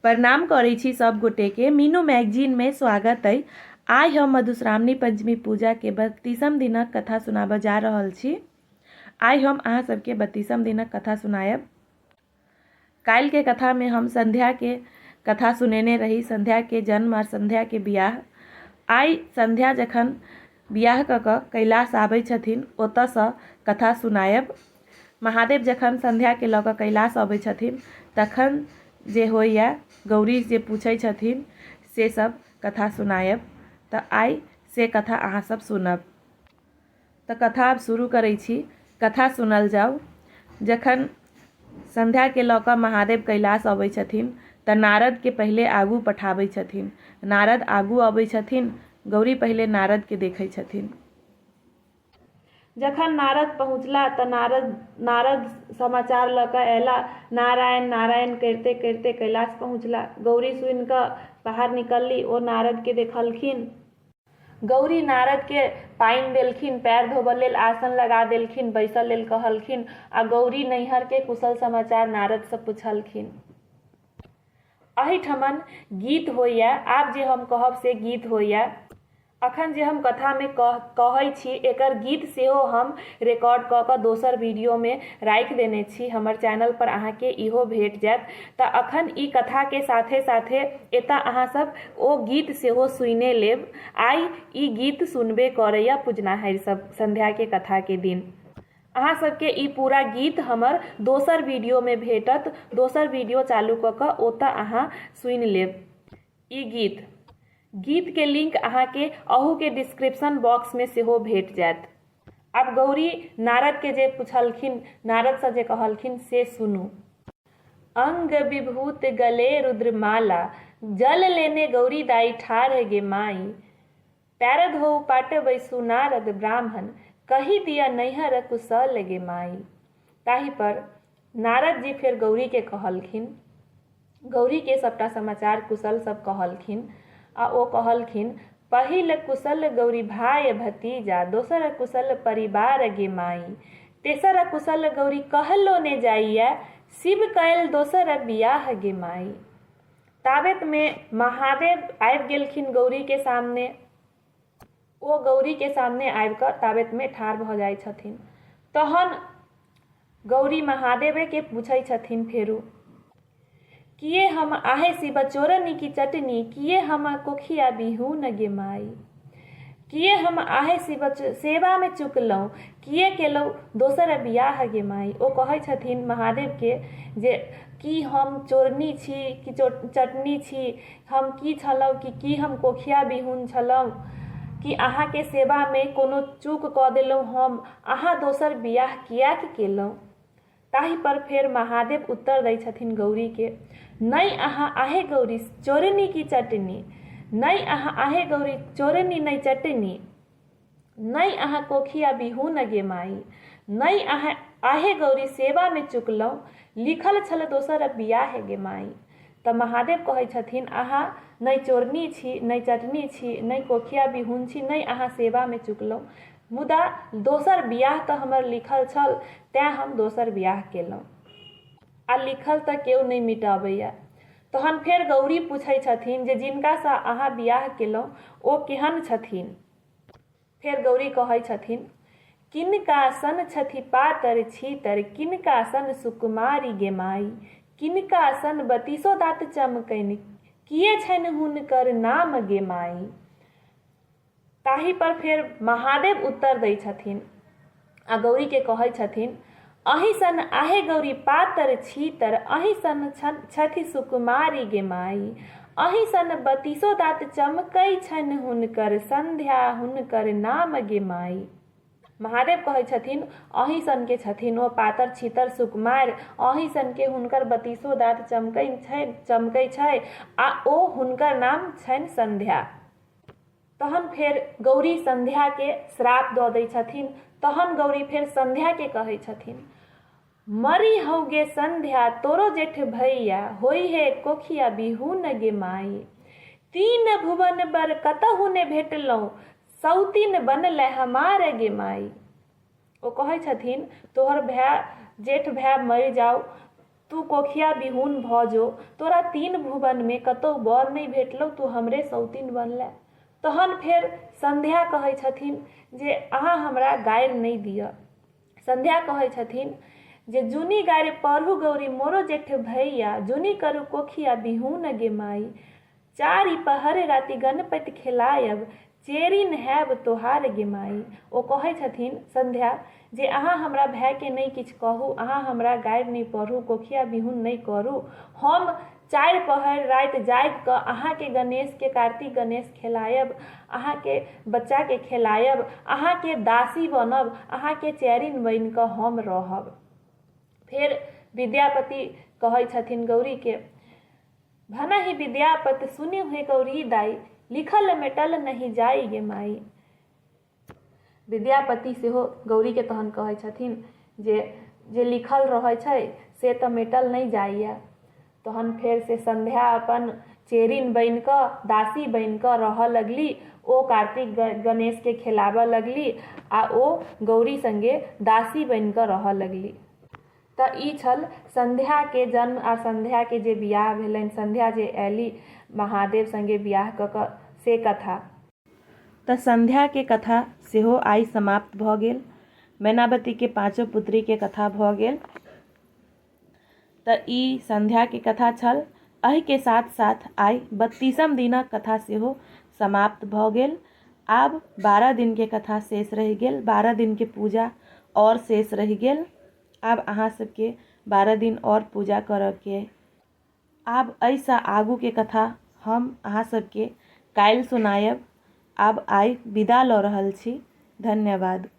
प्रणाम करै छी सब गोटे के। मीनू मैगजीन में स्वागत अइ। आइ हम मधुश्रावणी पंचमी पूजा के 32म दिनक कथा सुनाबऽ जा रहल छी। आइ हम अहाँ सबके 32म दिनक कथा सुनायब। काल्हि के कथा में हम संध्या के कथा सुनेने रही, संध्या के जन्म और संध्या के बियाह। आइ संध्या जखन बियाह कऽ कऽ कैलाश आबै छथिन ओतऽसँ कथा सुनायब। महादेव जखन संध्याके लऽ कऽ कैलाश अबै छथिन तखन जे होइए, गौरी जे पूछै छथिन से सब कथा सुनायब। तऽ आइ से कथा अहाँ सब सुनब। तऽ कथा आब शुरू करै छी। कथा सुनल जाउ। जखन संध्याके लऽ कऽ महादेव कैलाश अबै छथिन तऽ नारदके पहिले आगू पठाबै छथिन। नारद आगू अबै छथिन, गौरी पहिले नारदके देखै छथिन। जखन नारद पहुँचला तऽ नारद नारद समाचार लऽ कऽ अयला। नारायण नारायण करिते करिते कैलाश पहुँचला। गौरी सुनि कऽ बाहर निकलली। ओ नारदके देखलखिन। गौरी नारदके पानि देलखिन, पैर धोबऽ लेल आसन लगा देलखिन, बैसऽ लेल कहलखिन आ गौरी नैहरके कुशल समाचार नारदसँ पुछलखिन। एहिठमन गीत होइए, आब जे हम कहब से गीत होइए। अखन जे हम कथामे कहै छी एकर गीत सेहो हम रिकॉर्ड कऽ कऽ दोसर वीडियोमे राखि देने छी। हमर चैनलपर अहाँके इहो भेट जायत। तऽ अखन ई कथाके साथे साथे एतऽ अहाँ सब ओ गीत सेहो सुनिए लेब। आइ ई गीत सुनबे करैए पुजनाहरि सब सन्ध्याके कथाके दिन। अहाँ सबके ई पूरा गीत हमर दोसर वीडियोमे भेटत। दोसर वीडियो चालू कऽ कऽ ओतऽ अहाँ सुनि लेब ई गीत। गीतके लिंक अहाँके अहूके डिस्क्रिप्शन बॉक्समे सेहो भेट जायत। आब गौरी नारदके जे पुछलखिन, नारदसँ जे कहलखिन से सुनू। अंग विभूत गले रुद्रमाला, जल लेने गौरी दाई ठाढ़ गे माई। पैर धोउ पाट बैसू नारद ब्राह्मण, कहि दिअ नैहर कुशल गे माई। ताहि पर नारद जी फेर गौरीके कहलखिन। गौरीके सभटा समाचार कुशल सब कहलखिन आ ओ कहलखिन, पहिल कुशल गौरी भाय भतीजा, दोसर कुशल परिवार गे माई, तेसर कुशल गौरी कहलो ने जाइए, शिव कयल दोसर बियाह गे माई। ताबेतमे महादेव आबि गेलखिन गौरीके सामने। ओ गौरीके सामने आबि कऽ ताबेतमे ठाढ़ भऽ जाइ छथिन। तहन गौरी महादेवेके पूछै छथिन फेरू, किए हम आहे शिव चोरनी की चटनी, किए हम कोखिया बिहुन गे माई, किए हम आहे शिव सेवामे चुकलहुँ, किए केलहुँ दोसर बियाह गे माई। ओ कहै छथिन महादेवके जे की हम चोरनी छी कि चटनी छी, हम की छलहुँ कि की हम कोखिया बिहुन छलहुँ, कि अहाँके सेवामे कोनो चूक कऽ देलहुँ हम, अहाँ दोसर बियाह किएक केलहुँ। ताहि पर फेर महादेव उत्तर दै छथिन गौरीके, नहि अहाँ आहे गौरी चोरनी की चटनी, नहि अहाँ आहे गौरी चोरनी नहि चटनी, नहि अहाँ कोखिया बिहुन गे माई, नहि अहाँ आहे गौरी सेवामे चुकलहुँ, लिखल छल दोसर बियाह गे माई। तऽ महादेव कहै छथिन अहाँ नहि चोरनी छी, नहि चटनी छी, नहि कोखिया बिहुन छी, नहि अहाँ सेवामे चुकलहुँ, मुदा दोसर बियाह तऽ हमर लिखल छल तैँ हम दोसर बियाह केलहुँ। आ लिखल तऽ केओ नहि मिटाबैए। तहन फेर गौरी पूछै छथिन जे जिनकासँ अहाँ बियाह केलहुँ ओ केहन छथिन? फेर गौरी कहै छथिन, किनका सन छथि पातर छीतर, किनका सन सुकुमारि गे माइ, किनका सन बतीसो दाँत चमकनि, किए छनि हुनकर नाम गे माइ। ताहि पर फेर महादेव उत्तर दै छथिन आ गौरीके कहै छथिन, अहीं सन आहे गौरी पातर छीतर, अहीं सन छथि सुकुमारी गे माई, अहीं सन बतीसो दाँत चमकै छनि हुनकर, संध्या हुनकर नाम गे माई। महादेव कहै छथिन, अहीं सनके छथिन ओ पातर छीतर सुकुमार, अहीं सनके हुनकर बतीसो दाँत चमकै छै चमकै छै आ ओ हुनकर नाम छनि संध्या। तहन फेर गौरी संध्याके श्राप दऽ दै छथिन। तहन गौरी फेर संध्याके कहै छथिन, मरी हौ गे संध्या तोरो जेठ भैया, होइ हे कोखिया बिहुन गे माई, तीन भुवन बर कतहु ने भेटलहुँ, सौतिन बनलै हमार गे माई। ओ कहै छथिन तोहर भाय जेठ भाय मरि जाउ, तू कोखिया बिहुन भऽ जो, तोरा तीन भुवनमे कतौ वर नहि भेटलौ, तू हमरे सौतिन बनले। तहन फेर सन्ध्या कहै छथिन जे अहाँ हमरा गारि नहि दिअ। सन्ध्या कहै छथिन जे जुनि गारि पढ़ू गौरी मोरो जेठ भैया, जुनि करू कोखिया बिहुन गे माइ। चारि पहर राति गणपति खेलायब, चेरिन हैब तोहार गे माइ। ओ कहै छथिन सन्ध्या जे अहाँ हमरा भायके नहि किछु कहू, अहाँ हमरा गारि नहि पढ़ू, कोखिया बिहुन नहि करू। हम चारि पहर राति जागि कऽ अहाँके गणेशके कार्तिक गणेश खेलायब, अहाँके बच्चाके खेलायब, अहाँके दासी बनब, अहाँके चेरिन बनि कऽ हम रहब। फेर विद्यापति कहै छथिन गौरीके, भनहि विद्यापति सुनि हे गौरी दाइ, लिखल मेटल नहि जाइ गे माइ। विद्यापति सेहो गौरीके तहन कहै छथिन जे जे लिखल रहै छै से तऽ मेटल नहि जाइए। तहन फेर से सन्ध्या अपन चेरिन बनि कऽ दासी बनि कऽ रहऽ लगली। ओ कार्तिक गणेशके खेलाबऽ लगली आ ओ गौरी सङ्गे दासी बनि कऽ रहऽ लगली। तऽ ई छल सन्ध्याके जन्म आ सन्ध्याके जे बियाह भेलनि, सन्ध्या जे अयली महादेव सङ्गे बियाह कऽ कऽ से कथा। तऽ सन्ध्याके कथा सेहो आइ समाप्त भऽ गेल। मैनावतीके पाँचो पुत्रीके कथा भऽ गेल। तऽ ई सन्ध्याके कथा छल। एहिके साथ साथ आइ बत्तीसम दिनक कथा सेहो समाप्त भऽ गेल। आब 12 दिनके कथा शेष रहि गेल, 12 दिनके पूजा आओर शेष रहि गेल। आब अहाँ सबके 12 दिन आओर पूजा करऽके। आब एहिसँ आगूके कथा हम अहाँ सबके काल्हि सुनायब। आब आइ विदा लऽ रहल छी। धन्यवाद।